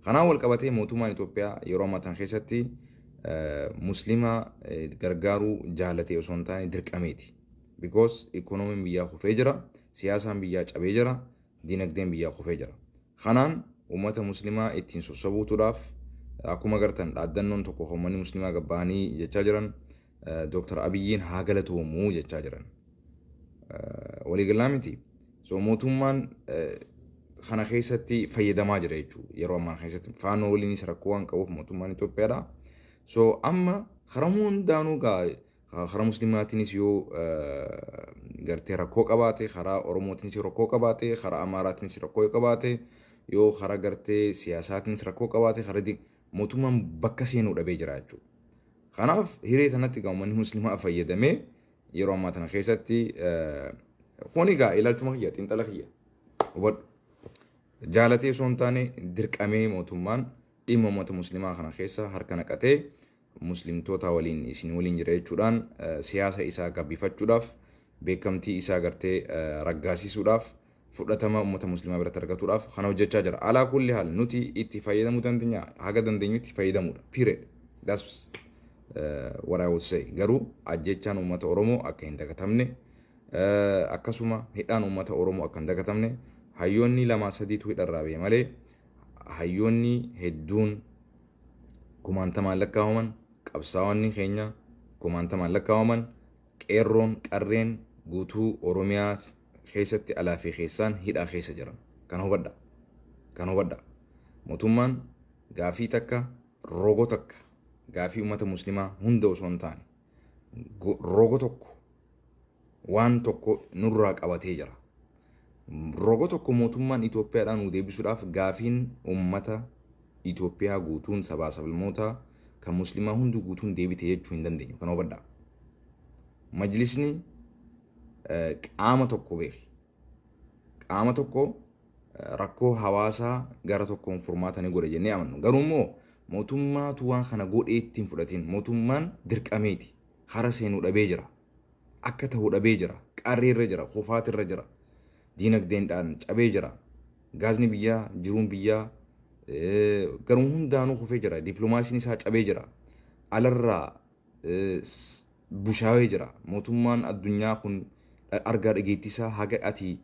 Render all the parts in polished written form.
Kanaan wal qabatee mootummaan Itoophiyaa yeroo ammaa tana keessatti Muslima gargaaruu jaalatee osoo hin taane dirqameeti. Because ikoonomiin biyyaa kufee jira, siyaasaan biyyaa cabee jira, dinagdeen biyyaa kufee jira. Kanaan uummata Muslimaa ittiin sossobuutuudhaaf akkuma agartan dhaaddannoon tokko uummanni Muslimaa gabba'anii jechaa jiran, Dr. Abiyyiin haa galatoomuu jechaa jiran. Waliigalaa miti. So mootummaan kana keessatti fayyadamaa jira jechuudha. Yeroo ammaa keessatti Faanoo waliinis rakkoo waan qabuuf mootummaan Itoophiyaadha. So amma karaa hundaanuu gaa karaa Muslimaatiinis yoo gartee rakkoo qabaate, karaa Oromootiinis yoo rakkoo qabaate, karaa Amaaraatiinis rakkoo yoo qabaate, yoo karaa gartee siyaasaatiinis rakkoo qabaate, karaa mootummaan bakka seenuu dhabee jira jechuudha. Kanaaf hiree tanatti gaa uummanni Muslimaa fayyadamee yeroo ammaa tana keessatti, kuni egaa ilaalchuma kiyya, xiinxala kiyya, hubadhu. Jaalatee osoo hin taane dirqamee mootummaan dhimma uummata Muslimaa kana keessa harka naqatee Muslimtoota waliin isin waliin jira jechuudhaan siyaasa isaa gabbifachuudhaaf, beekamtii isaa gartee raggaasisuudhaaf, fudhatama uummata Muslimaa biratti argatuudhaaf kana hojjechaa jira. Alaa kulli haal nuti itti fayyadamuu dandeenya, haga dandeenyutti fayyadamuudha. Period. That's what I would say. Garuu ajjechaan uummata Oromoo akka hin dagatamne, akkasuma hidhaan uummata Oromoo akka hin dagatamne, hayyoonni lama sadiitu hidharraa ba'e malee hayyoonni hedduun kumaantamaan lakkaa'aman, qabsaa'onni keenya kumaantamaan lakkaa'aman, qeerroon qarreen guutuu Oromiyaa keessatti alaa fi keessaan hidhaa keessa jiran. Kan hubadha. Kan hubadha. Mootummaan gaafii takka, rogo takka, gaafii uummata Muslimaa hunda osoo hin taane rogo tokko waan tokko nurraa qabatee jira. Rogo tokko mootummaan Itoophiyaadhaan nu deebisuudhaaf gaafiin uummata Itoophiyaa guutuun, sabaa sablammoota kan Muslimaa hundi guutuun deebite jechuu hin dandeenyu. Kana hubadhaa. Majlisni qaama tokko beeki. Qaama tokko rakkoo hawaasaa gara tokkoon furmaata ni godhe jennee amannu. Garuu immoo mootummaatu waan kana godhee ittiin fudhatiin, mootummaan dirqameeti. Kara seenuu dhabee jira. Akka ta'u dhabee jira. Qarreerra jira. Kufaatirra jira. Diinagdeendhaan cabee jira. Gaazni biyyaa, jiruun biyyaa garuu hundaanuu kufee jira. Dippiloomaasiin isaa cabee jira. Alarraa bushaawee jira. Mootummaan addunyaa kun argaa dhageettii isaa haga ati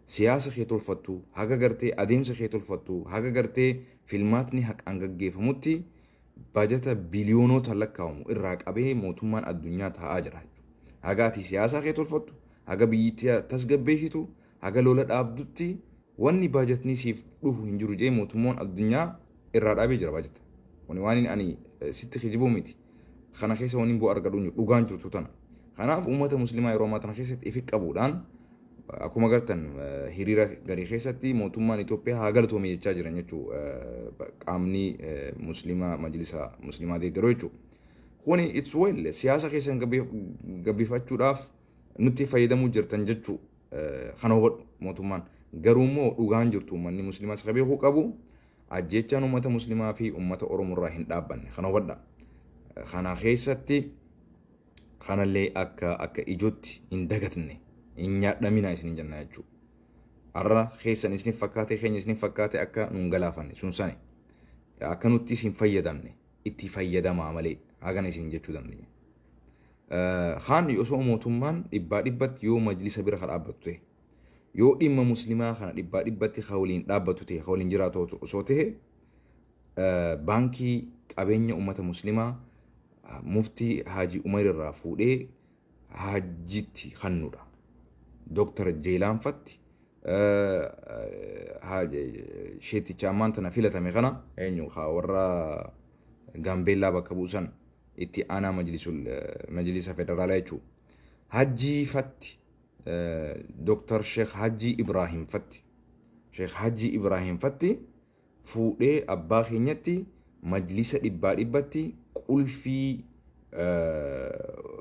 siyaasa kee tolfattu, haga gartee adeemsa kee tolfattu, haga gartee filmaatni haqaan gaggeeffamutti bajata biliyoonota lakkaa'amu irraa qabee mootummaan addunyaa taa'aa jira jechuudha. Haga ati siyaasa kee tolfattu, haga biyyittii tasgabbeessitu, haga lola dhaabdutti wanni baajatni siif dhufu hin jiru jee mootummaan addunyaa irraa dhaabee jira baajata. Kuni waan ani sitti kijibuu miti. Kana keessa wanni bu'aa argadhu hin jiru, dhugaan jirtu tana. Kanaaf uummata Muslimaa yeroo ammaa tana keessatti ifi qabuudhaan akkuma agartan hiriira garii keessatti mootummaan Itoophiyaa haa galatoome jechaa jiran jechuu, qaamni Muslimaa majlisa Muslimaa deeggaru jechuu. Kuni it's well, siyaasa keessan gabbifachuudhaaf nutti fayyadamuu jirtan jechuu, kana hubadhu mootummaan. Garuu immoo dhugaan jirtu uummanni Muslimaa isa beekuu qabu, ajjechaan uummata Muslimaa fi uummata Oromoo irraa hin dhaabbanne, kana hubadha. Kana keessatti kanallee akka ijootti hin dagatne, hin nyaadhamina isin jenna jechuudha. Har'a keessan isiniif fakkaate, keenya isiniif fakkaate akka nun galaafanne sun sani. Akka nutti isin fayyadamne itti fayyadamaa malee hagana isin jechuu dandeenya. Kaan osoo mootummaan dhibbaa dhibbatti yoo majlisa bira ka dhaabbatu ta'e, yoo dhimma Muslimaa kana dhibbaa dhibbatti ka waliin dhaabbatu ta'e, ka waliin jiraatu osoo ta'e, baankii qabeenya uummata Muslimaa Muftii Haji Umar irraa fuudhee Hajjitti kennudha. Dooktar Jeelaanfatti sheeticha ammaan tana filatame kana, eenyu, warra Gaambeellaa bakka buusan, itti aanaa majlisa federaalaa jechuudha. Hajjii fatti, Dooktar Sheekh Hajjii Ibrahim fatti, Sheekh Hajjii Ibrahim fatti fuudhee abbaa keenyatti majlisa dhibbaa dhibbatti qulfii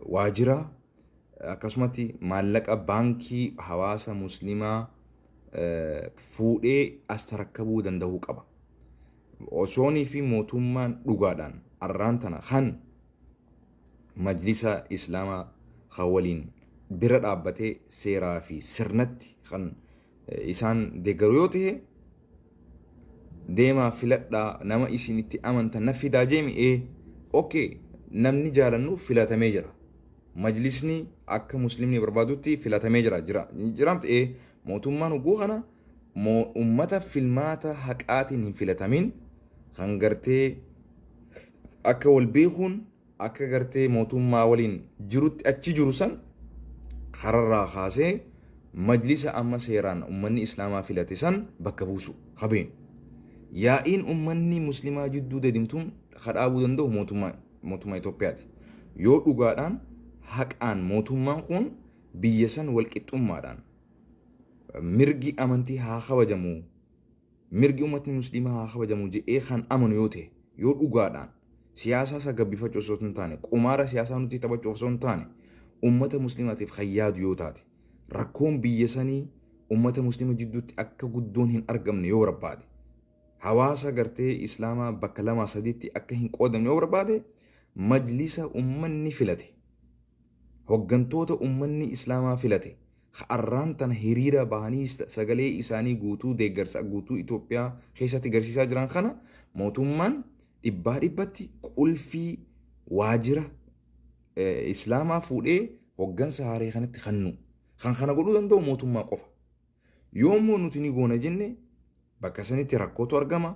waajjira, akkasumatti maallaqa baankii hawaasa Muslimaa fuudhee as tarakkabuu danda'uu qaba. Osoonii fi mootummaan dhugaadhaan arraan tana kan majlisa Islaamaa kan waliin bira dhaabbatee seeraa fi sirnatti kan isaan deeggaru yoo ta'e, Deemaa filadhaa, nama isin itti amantan na fidaa jeemi. Okay, namni jaalannu filatamee jira. Majlisni akka muslimni barbaadutti filatamee jira jiraamti. Mootummaan hogguu kana ummata filmaata haqaatiin hin filatamin kan gartee akka wal beekuun akka gartee mootummaa waliin jirutti achi jiru san kararraa kaasee majlisa amma seeraan ummanni islaamaa filate san bakka buusu qabeen. Yaa'iin ummanni muslimaa jidduu deemtuun kadhaabuu danda'u mootummaa Itoophiyaati. Yoo dhugaadhaan haqaan mootummaan kun biyya san walqixxummaadhaan mirgi amantii haa kabajamu, mirgi uummatni musliimaa haa kabajamu jedhee kan amanu yoo ta'e, yoo dhugaadhaan siyaasaa isa gabbifachuu osoo hin taane, qumaara siyaasaa nuti taphachuu osoo hin taane, uummata musliimaatiif kan yaadu yoo taate, rakkoon biyya sanii uummata musliima jidduutti akka guddoon hin argamne yoo barbaade, hawaasa gartee islaamaa bakka lamaa sadiitti akka hin qoodamne yoo barbaade, majlisa uummanni filate, hoggantoota uummanni islaamaa filate, arraan tana hiriira bahanii sagalee isaanii guutuu deeggarsa guutuu Itoophiyaa keessatti agarsiisaa jiran kana mootummaan dhibbaa dhibbatti qulfii waajjira islaamaa fuudhee hoggansa haaree kanatti kennu. Kan kana godhuu danda'u mootummaa qofa. Yoommoo nuti ni goona jenne bakka sanitti rakkootu argama,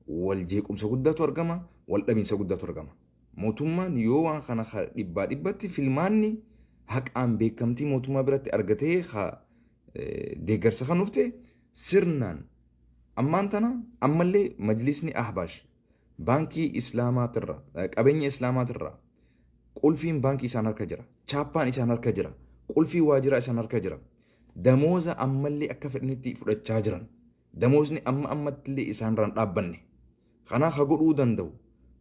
wal jeequmsa guddaatu argama, wal dhabiinsa guddaatu argama. Mootummaan yoo waan kana dhibbaa dhibbatti filmaanni haqaan beekamtii mootummaa biratti argatee deeggarsa kan dhufte sirnaan ammaan tana ammallee majlisni Ahbaash baankii islaamaatirra, qabeenya islaamaatirra qulfiin baankii isaan harka jira, chaappaan isaan harka jira, qulfii waajiraa isaan harka jira, damooza ammallee akka fedhanitti fudhachaa jiran, damoosni amma ammattillee isaanirraan dhaabbanne. Kanaaf ha godhuu danda'u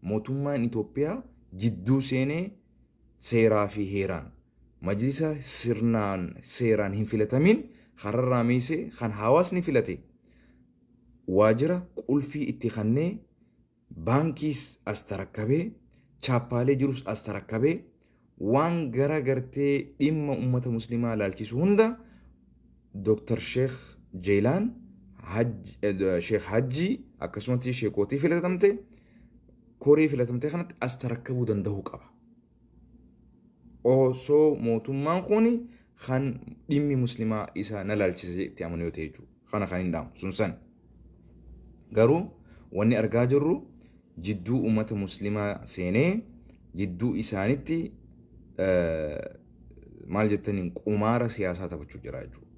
mootummaan Itoophiyaa jidduu seenee seeraa fi heeraan majlisa sirnaan seeraan hin filatamin kararraa meesee kan hawaasni filate waajjira qulfii itti kennee, baankiis as tarakkabee, chaappaalee jirus as tarakkabee, waan gara gartee dhimma uummata muslimaa laalchisu hunda Dr. Sheekh Jeelaan, Sheekh Hajjii, akkasumatti sheekootii filatamte, koree filatamte kanatti as tarakkabuu danda'uu qaba. Osoo mootummaan kun kan dhimmi muslimaa isa na laalchisa itti amanu yoo ta'e jechuudha. Kana kan hin dhaamu sun san. Garuu wanni argaa jirru jidduu uummata muslimaa seenee jidduu isaanitti maal jettaniin qumaara siyaasaa taphachuu jira jechuudha.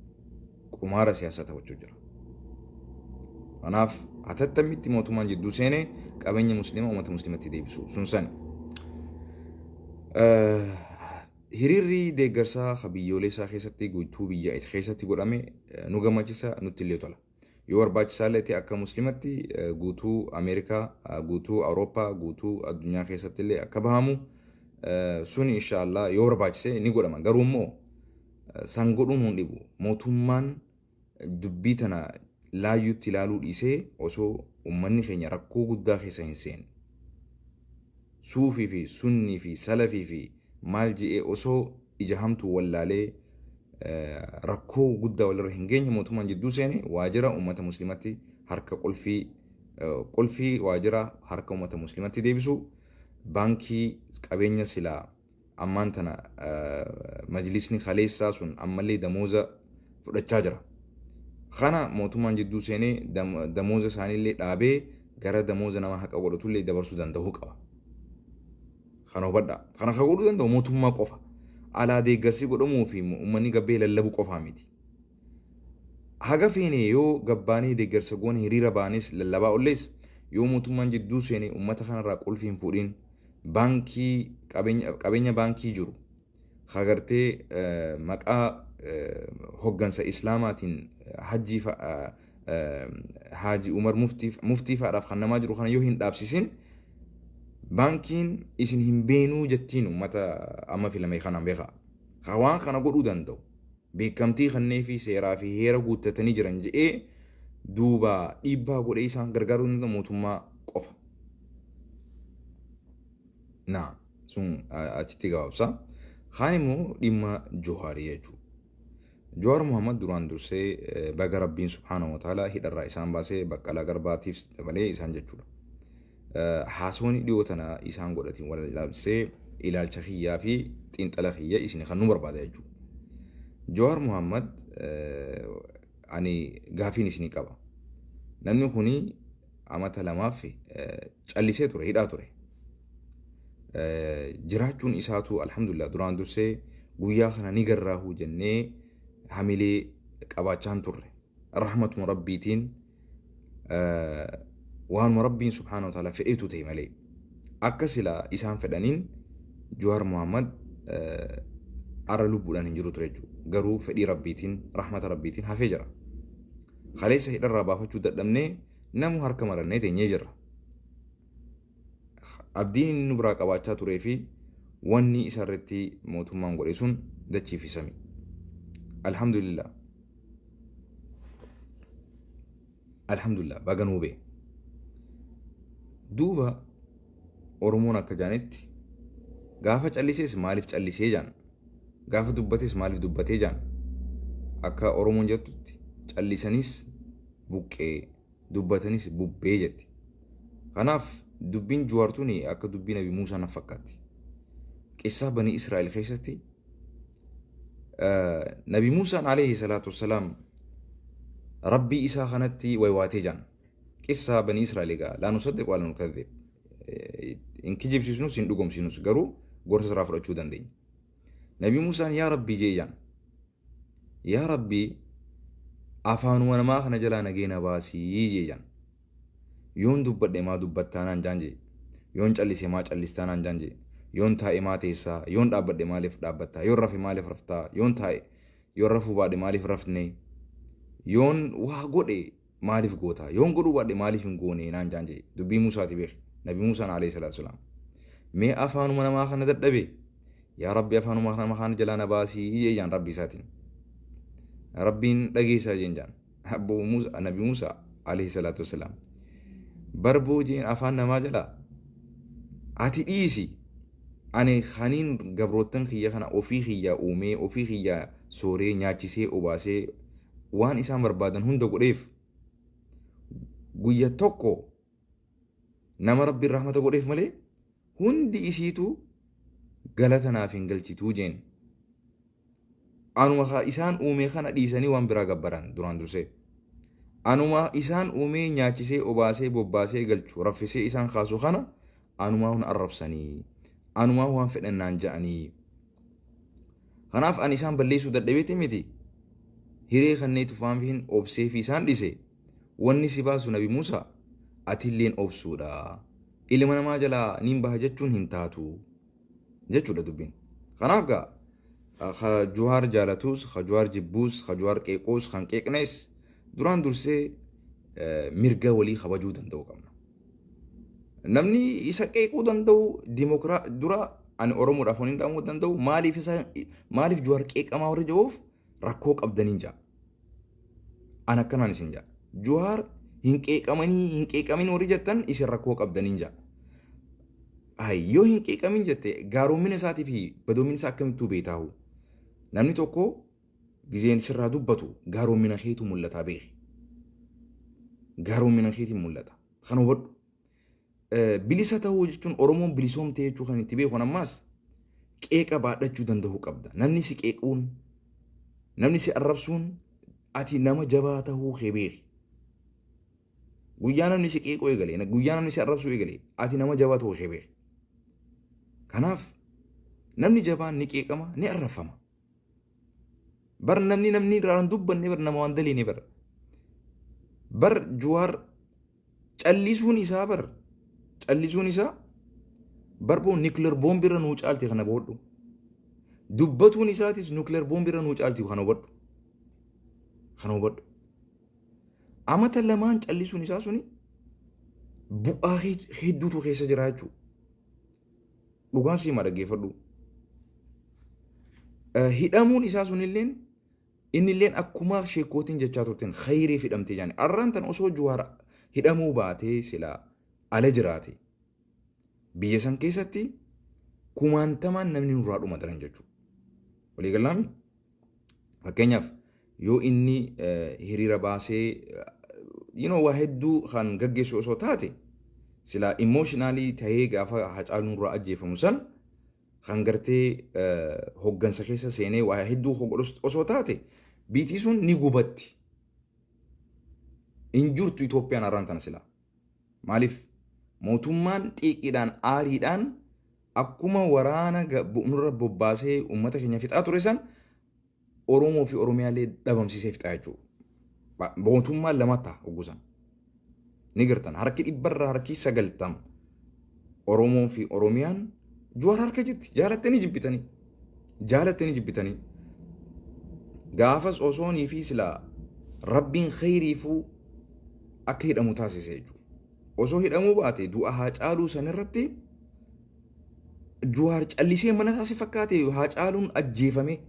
Qumaara siyaasaa taphachuu jira. Kanaaf hatattamitti mootummaan jidduu seenee qabeenya muslimaa uummata muslimatti deebisu sun sani. Hiriirri deeggarsaa biyyoolessaa keessatti guutuu biyya keessatti godhame nu gammachiisa, nutti illee tola. Yoo barbaachisaa illee ta'e akka muslimatti guutuu Ameerikaa, guutuu Awurooppaa, guutuu addunyaa keessatti illee akka bahamu sun inshaallah yoo barbaachise ni godhama. Garuu immoo san godhuun hin dhibu. Mootummaan dubbii tana laayyutti ilaaluu dhiisee osoo uummanni keenya rakkoo guddaa keessa hin seenne, suufii fi sunnii fi salafii fi maal je'ee osoo ija hamtuu wallaalee rakkoo guddaa walirra hin geenye mootummaan jidduu seene waajjira uummata muslimatti harka qulfii waajjira harka uummata muslimatti deebisu, baankii qabeenya silaa ammaan tana majlisni kaleessaa sun ammallee damooza fudhachaa jira. Kana mootummaan jidduu seenee damooza isaaniillee dhaabee gara damooza nama haqa godhatullee dabarsuu danda'uu qaba. Kana hubadhaa. Kana kan godhuu danda'u mootummaa qofa. Alaa deeggarsi godhamuu fi uummanni gabbee lallabuu qofaa miti. Haga feene yoo gabbaanii deeggarsa goone hiriira baanis lallabaa ollees, yoo mootummaan jidduu seene uummata kanarraa qulfii hin fuudhin, baankii qabeenya baankii jiru hagartee maqaa hoggansa islaamaatiin hajjii Haaji Umar Muftii fa'aadhaaf kan namaa jiru kana yoo hin dhaabsisin, baankiin isin hin beenuu jettiin uummata amma filame kanaan beekaa. Waan kana godhuu danda'u beekamtii kannee fi seeraa fi heera guuttatanii jiran je'ee duuba dhiibbaa godhee isaan gargaaruu danda'u mootummaa qofa. Naa sun achitti gabaabsa. Kaan immoo dhimma Johaarii jechuudha. Jawaar Muhammad duraan dursee baga Rabbiin subhaanahu wa ta'ala hidharraa isaan baasee, Baqqalaa Garbaatiif dabalee isaan jechuudha. Haasawni dhiyoo tana isaan godhatiin wal ilaalchisee ilaalcha kiyyaa fi xiinxala kiyya isin kan nu barbaada jechuudha. Jawaar Muhammad, ani gaafiin isinii qaba. Namni kuni amata 2f callisee ture, hidhaa ture. Jiraachuun isaatu alhamdulillah, duraan dursee guyyaa kana ni garraahuu jennee hamilee qabaachaan turre. Rahmatuma Rabbiitiin waanuma Rabbiin subhaanahu wa ta'ala fedheetu ta'e malee. Akka silaa isaan fedhaniin Jawaar Muhammad arra lubbuudhaan hin jiru ture jechuudha. Garuu fedhii Rabbiitiin, rahmata Rabbiitiin hafee jira. Kaleessa hidharraa baafachuu dadhabnee namu harka marannee teenyee jirra. Abdiin inni nu biraa qabaachaa turee fi wanni isa irratti mootummaan godhe sun dachii fi samii. Alhamdulillah. Alhamdulillah, baga nuu bee. Duuba Oromoon akka jaanitti gaafa callisees maaliif callisee jaan, gaafa dubbates maaliif dubbatee jaan. Akka Oromoon jettutti callisanis buqqee, dubbatanis bubbee jetti. Kanaaf dubbiin Juwaar tuni akka dubbii Nabi Muusaa na fakkaatti. Qissaa Bani Israa'el keessatti Nabi Muusaan alayhi salaatu wassalaam Rabbii isaa kanatti waywaatee jaan. Qissaa Bani Israa'el egaa laa nusaddiq waa laa nukadhib. Hin kijibsiisnus hin dhugomsiinus, garuu gorsa irraa fudhachuu dandeenya. Nabi Muusaan yaa Rabbii jee jaan. Yaa Rabbii, afaanuma namaa kana jalaa nageena baasii jee jaan. Yoon dubbadhe maa dubbattaa naan jaan jee. Yoon callise maa callistaa naan jaan jee. Yoon taa'e maa teessaa? Yoon dhaabbadhe maaliif dhaabbattaa? Yoon rafe maaliif raftaa? Yoon taa'e, yoon rafuu baadhe maaliif rafne? Yoon waa godhe maaliif gootaa? Yoon godhuu baadhe maaliif hin goone naan jaan jee. Dubbii Muusaati beeki. Nabi Muusaan alayhi salaatu salaam. Mee afaanuma namaa kana dadhabe. Yaa Rabbi, afaanuma namaa kana jalaa na baasii jee jaan Rabbi isaatiin. Rabbiin dhageessaa jeen jaan. Abbo Muusaa, Nabi Muusaa alayhi salaatu wassalaam. Barboo jeen, afaan namaa jalaa ati dhiisi, ani kaniin gabroottan kiyya kana ofii kiyyaa uumee, ofii kiyyaa sooree, nyaachisee, obaasee, waan isaan barbaadan hunda godheef, guyya tokko nama Rabbiin rahmata godheef malee hundi isiitu galata naaf hin galchituu jeen. Anuma isaan uumee kana dhiisanii waan biraa gabbaran duraan dursee. Anuma isaan uumee, nyaachisee, obaasee, bobbaasee galchu, raffisee isaan kaasu kana anumaa hun arrabsanii. Anumaa waan fedhan naan ja'anii. Kanaaf ani isaan balleessuu dadhabeeti miti. Hiree kannee tufaanfiin obsee fi isaan dhise. Wanni si baasu, Nabi Muusaa, atilleen obsuudha. Ilma namaa jalaa niin baha jechuun hin taatu jechuudha dubbiin. Kanaaf gaa ka Juwaar jaalatus, ka Juwaar jibbuus, ka Juwaar qeequus, kan qeeqnes duraan dursee mirga walii kabajuu danda'u qabna. Namni isa qeequu danda'u dimokraa dura ani Oromoodhaaf waniin dhaamuu danda'u, maaliif isa, maaliif Juwaar qeeqamaa warri jiruuf rakkoo qabdaniin ja'a. An akkanaan isin ja'a. Juwaar hin qeeqamanii, hin qeeqamin warri jettan isin rakkoo qabdaniin ja'a. Ay, yoo hin qeeqamin jette gaaroommina isaatii fi badoomina isaa akkamittuu beetaahu? Namni tokko gizeen sirraa dubbatu gaaroommina keetu mul'ataa beeki. Gaaroommina keetiin mul'ata. Kan hubadhu. Bilisa ta'uu jechuun, Oromoon bilisoomtee jechuu kan itti beeku ammaas qeeqa baadhachuu danda'uu qabda. Namni si qeequun, namni si arrabsuun ati nama jabaa ta'uu kee beeki. Guyyaa namni si qeequu eegale, guyyaa namni si arrabsuu eegale, ati nama jabaa ta'uu kee beeki. Kanaaf namni jabaan ni qeeqama, ni arrabfama. Bar namni irraa hin dubbanne bar nama waan daliine bar. Bar Juwaar callisuun isaa, bar callisuun isaa barboo nuclear boombii irra nuu caalti, kana hubadhu. Dubbatuun isaatis nuclear boombii irra nuu caalti, kana hubadhu. Kana hubadhu. Amata 2n callisuun isaa suni bu'aa hedduutu keessa jira jechuudha. Dhugaan siima, dhaggeeffadhu. Hidhamuun isaa sunilleen, innilleen akkuma sheekootiin jechaa turteen khayriif hidhamtee jaani. Arraan tan osoo Juwaar hidhamuu baatee silaa ala jiraate, biyya san keessatti kumaantamaan namni nurraa dhuma daran jechuudha. Walii galaami? Fakkeenyaaf Yoo inni hiriira baasee waa hedduu kan gaggeessu osoo taate, silaa emotionally tahee gaafa Hacaaluun irraa ajjeefamu san kan gartee hoggansa keessa seenee waa hedduu godhus osoo taate, biitii sun ni gubatti. Hin jirtu Itoophiyaan har'aan tana silaa. Maaliif mootummaan xiiqiidhaan, aariidhaan akkuma waraana nurra bobbaasee uummata keenya fixaa ture san, Oromoo fi Oromiyaallee dhabamsiisee fixaa jechuudha. Mootummaan lama ta'a hoggusan. Ni gartan, harki 90% Oromoo fi Oromiyaan Jawaar harka jirti. Jaalattanii jibbitanii. Jaalattanii jibbitanii. Gaafas osoonii fi silaa Rabbiin kheyriifuu akka hidhamu taasise jechuudha. Osoo hidhamuu baate, du'a Haacaaluu sanirratti Jawaar callisee mana taasise fakkaate. Haacaaluun ajjeefame.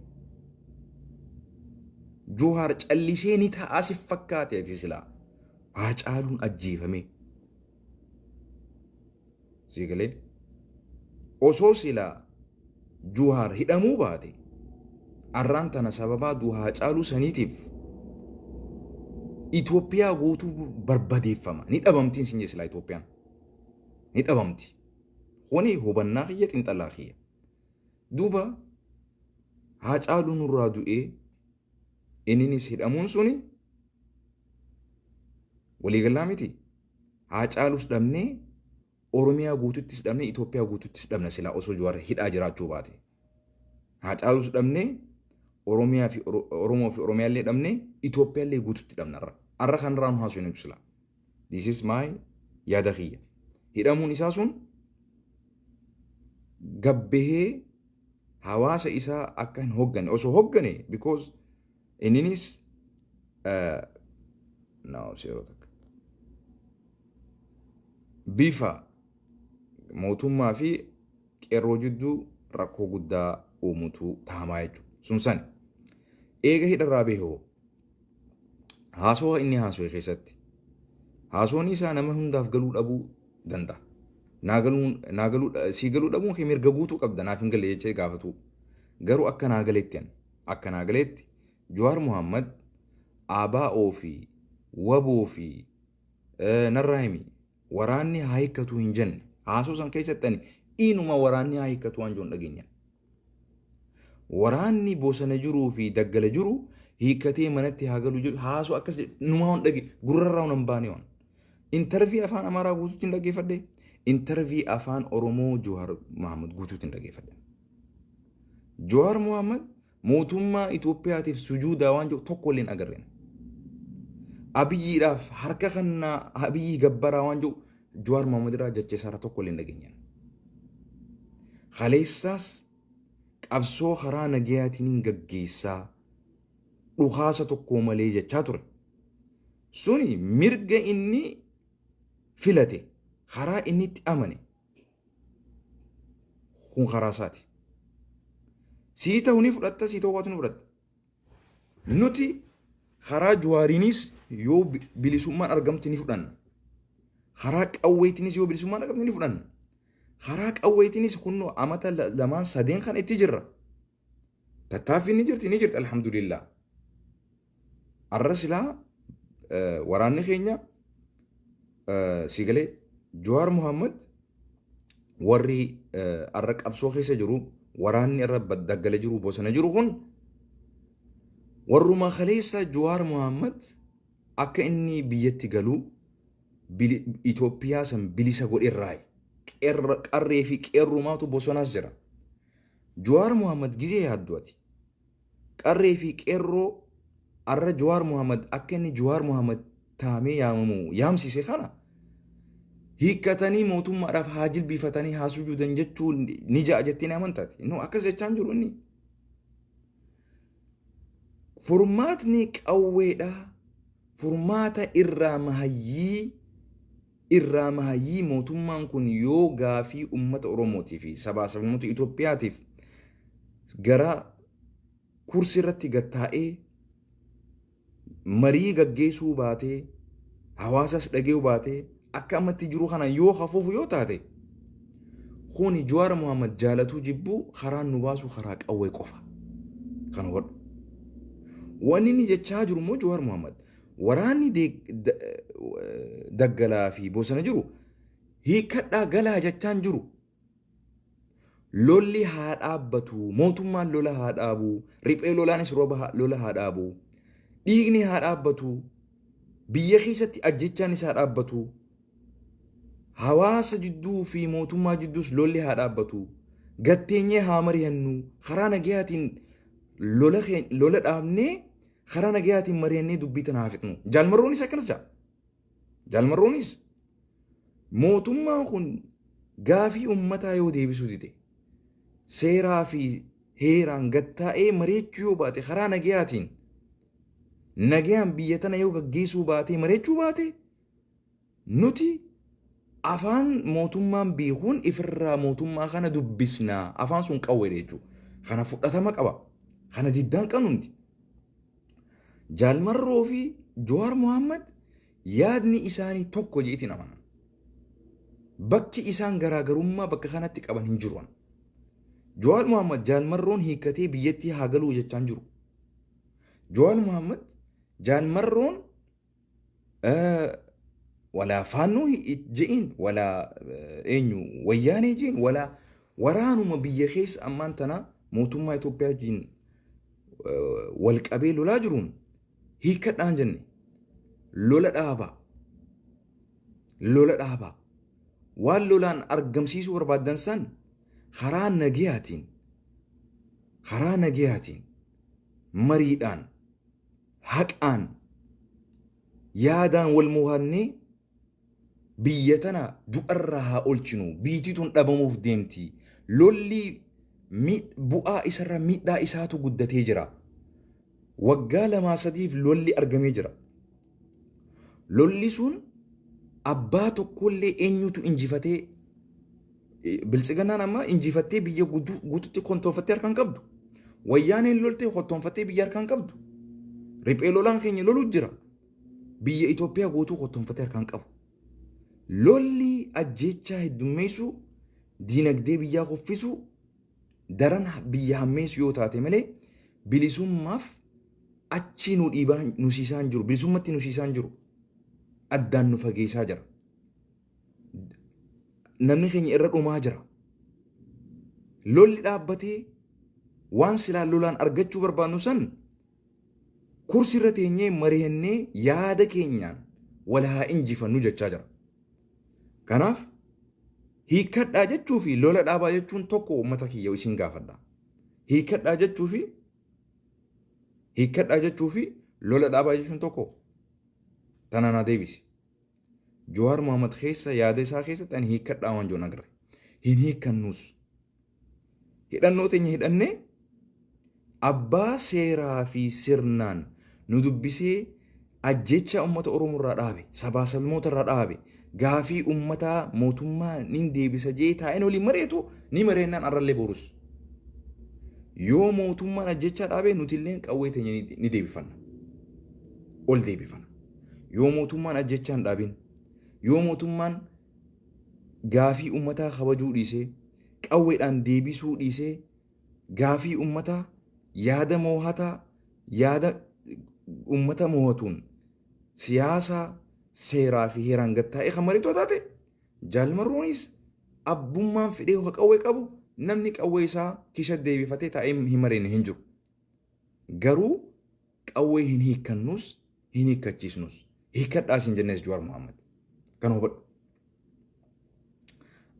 Jawaar callisee ni taa'aa si fakkaate ati silaa. Haacaaluun ajjeefame. Siigalee osoo silaa Jawaar hidhamuu baate, arraan tana sababaa du'a Haacaaluu saniitiif Itoophiyaa guutuu barbadeeffama. Ni dhabamtiin sin silaa Itoophiyaan. Ni dhabamti. Kuni hubannaa kiyya, xiinxalaa kiyya. Duuba Haacaaluu nurraa du'ee inninis hidhamuun suni waliigalaa miti. Haacaaluus dhabnee, Oromiyaa guututtis dhabnee, Itoophiyaa guututtis dhabna silaa osoo Jawaar hidhaa jiraachuu baate. Haacaaluus dhabnee, Oromiyaa fi Oromoo fi Oromiyaallee dhabnee, Itoophiyaallee guututti dhabna irra. Arra kanarraa nu haasofnu silaa. This is my yaada kiyya. Hidhamuun isaa sun gabbahee hawaasa isaa akka hin hoggane, osoo hoggane, because inninis no yeroo takka bifa mootummaa fi qeerroo jidduu rakkoo guddaa uumutu taamaa jechuudha. Sun sani. Eega hidharraa bahee haasawaa inni haasawee keessatti haasawoon isaa nama hundaaf galuu dhabuu danda'a. Naa galuu, sii galuu dhabuun kee mirga guutuu qabda, naaf hin galle jechee gaafatu. Garuu akka naa galetti, akka naa galetti, Jawaar Muhammad ABO fi WBO fi narraa himi waraanni haa hiikkatu hin jenne. Haasoo san keessatti ani inuma waraanni haa hiikkatu waan jiru dhageenya. Waraanni bosona jiruu fi daggala jiru hiikkatee manatti haa galu jedhu, haasoo akkas numaa hin dhage, gurrarraa hin baane waan. Interview afaan Amaaraa guutuutti hin dhaggeeffadhe. Interview afaan Oromoo Jawaar Muhammad guutuutti hin dhaggeeffadhe. Jawaar Muhammad mootummaa Itoophiyaatiif sujuudaa waan jiru tokko illee hin agarreen. Abiyyiidhaaf harka kannaa, Abiyyii gabbaraa waan jiru Jawaar Muhammad irraa jecha isaarraa tokko illee hin dhageenye. Kaleessaas qabsoo karaa nagayaatiin gaggeessaa, dhukaasa tokko malee jechaa ture. Suni mirga inni filate, karaa inni itti amane kun karaa isaati. Sii ta'u ni fudhatta, sii ta'uu baatu ni fudhatta. Nuti karaa Jawaariinis yoo bilisummaan argamte ni fudhanna. Karaa qawweetiinis yoo bilisummaan argamte ni fudhanna. Karaa qawweetiinis kunnoo amata lamaan sadeen kan itti jirra. Tattaaffiin ni jirti, ni jirti, alhamdulillah. Arra silaa waraanni keenya si galee Jawaar Muhammad warri arra qabsoo keessa jiru, waraanni irra daggala jiru, bosona jiru kun warruma kaleessa Jawaar Muhammad akka inni biyyatti galuu Itoophiyaa san bilisa godherraayi. Qarree fi qeerrumaatu bosonaas jira. Jawaar Muhammad gizee yaaddu ati. Qarree fi qeerroo arra Jawaar Muhammad akka inni Jawaar Muhammad taamee yaamamu yaamsise kana hiikkatanii mootummaadhaaf haa jilbiifatanii haa sujuudan jechuun ni ja'a jettee ni amantaati. No, akkas jechaan jiru inni. Furmaatni qawweedha. Furmaata irraa mahayyii mootummaan kun yoo gaafii uummata Oromootii fi sabaa sablammoota Itoophiyaatiif gara kursii irratti gattaa'ee marii gaggeessuu baatee, hawaasas dhage'uu baatee, akka ammatti jiru kana yoo hafuufu yoo taate, kuni Jawaar Muhammad jaalatuu jibbuu karaan nu baasu karaa qawwee qofa. Kan hubadhu. Wanni inni jechaa jiru immoo Jawaar Mohaammed waraanni daggalaa fi bosona jiru hiikkadhaa galaa jechaan jiru. Lolli haa dhaabbatu, mootummaan lola haa dhaabu, riphee lolaanis roba lola haa dhaabu, dhiigni haa dhaabbatu, biyya keessatti ajjechaanis haa dhaabbatu, hawaasa jidduu fi mootummaa jidduus lolli haa dhaabbatu, gatteenyee haa mari'annu, karaa nagayaatiin lola lola dhaabnee karaa nagayaatiin mari'annee dubbii tana haa fixnu. Jaalmarroonis akkanas jedha. Jaalmarroonis mootummaan kun gaafii uummataa yoo deebisuu dide, seeraa fi heeraan gattaa'ee mari'achuu yoo baate, karaa nagayaatiin nagayaan biyya tana yoo gaggeessuu baate, mari'achuu baate, nuti afaan mootummaan beekuun ifirraa mootummaa kana dubbisnaa. Afaan sun qawweedha jechuudha. Kana fudhatama qaba. Kana diddaan qabnu nuti. Jaalmarroo fi Jawaar Mohaammed yaadni isaanii tokko jeetiin amanan. Bakki isaan garaagarummaa bakka kanatti qaban hin jiru. Jawaar Mohaammed Jaalmarroon hiikkatee biyyattii haa galuu jechaan jiru. Jawaar Mohaammed Jaalmarroon walaa faannoo je'in, walaa eenyu wayyaanee je'in, walaa waraanuma biyya keessa ammaan tana mootummaa Itoophiyaa wajjin wal qabee lolaa jiruun hiikkadhaan jenne. Lola dhaabaa. Lola dhaabaa. Waan lolaan argamsiisuu barbaaddan san karaa nagayaatiin, karaa nagayaatiin, mariidhaan, haqaan, yaadaan wal mo'annee biyya tana du'arraa haa oolchinu. Biitii tun dhabamuuf deemti. Lolli bu'aa isarra miidhaa isaatu guddatee jira. Waggaa lamaa sadiif lolli argamee jira. Lolli sun abbaa tokkollee eenyutu injifatee? Biltsiginnaan amma injifattee biyya guututti kontoonfattee harkaan qabdu. Wayyaaneen loltee kontoonfattee biyya harkaan qabdu. Riphee lolaan keenya loluu jira. Biyya Itoophiyaa guutuu kontoonfattee harkaan qabu. Lolli ajjeechaa heddummeessuu, diinagdee biyyaa kuffisuu, daran biyya hammeessu yoo taate malee bilisummaaf achii nu dhiibaa nu siisaa hin jiru. Bilisummatti nu siisaa hin jiru. Addaan nu fageessaa jira. Namni keenya irra dhumaa jira. Lolli dhaabbatee waan silaa lolaan argachuu barbaannu san kursi irra teenyee mari'annee yaada keenyaan wal haa injifannu jechaa jira. Kanaaf hiikkadhaa jechuu fi lola dhaabaa jechuun tokko uummata kiyya isin gaafadha. Hiikkadhaa jechuu fi lola dhaabaa jechuun tokko, tana naa deebisi. Jawaar Mohaammed keessa yaada isaa keessatti ani hiikkadhaa waan jiru agarre. Hin hiikkannus. Hidhannoo teenya hidhannee abbaa seeraa fi sirnaan nu dubbisee ajjeechaa uummata Oromoo irraa dhaabe, sabaa sablammoota irraa dhaabe, gaafii uummataa mootummaa nin deebisa jee taa'een waliin mari'atu ni mari'annaan arrallee borus. Yoo mootummaan ajjeechaa dhaabe, nuti illee qawwee teenya ni deebifanna. Ol deebifanna. Yoo mootummaan ajjeechaa hin dhaabin, yoo mootummaan gaafii uummataa kabajuu dhiisee, qawweedhaan deebisuu dhiisee, gaafii uummataa yaada moohataa, yaada uummata moohatuun, siyaasa seeraa fi heeraan gattaa'ee kan mari'atoo taate, Jaalmarroonis abbummaan fidhee qawwee qabu, namni qawwee isaa kisha deebifatee taa'ee hin mariine hin jiru. Garuu qawwee hin hiikkannus, hin hiikkachiisnus. Hiikkadhaas hin jennes Jawaar Mohaammed. Kana hubadhu.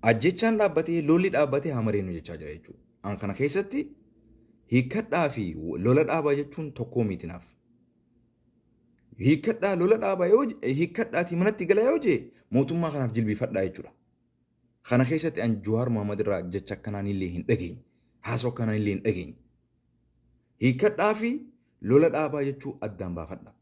Ajjechaan dhaabbatee, lolli dhaabbatee haa mari'annu jechaa jira jechuudha. An kana keessatti hiikkadhaa fi lola dhaabaa jechuun tokkoo miti naaf. Hiikkadhaa lola dhaabaa yoo hiikkadhaatii manatti gala yoo jee, mootummaa kanaaf jilbiifadhaa jechuudha. Kana keessatti an Jawaar Mohaammed irraa jecha akkanaan illee hin dhageenye. Haasoo akkanaan illee hin dhageenye. Hiikkadhaa fi lola dhaabaa jechuu addaan baafadha.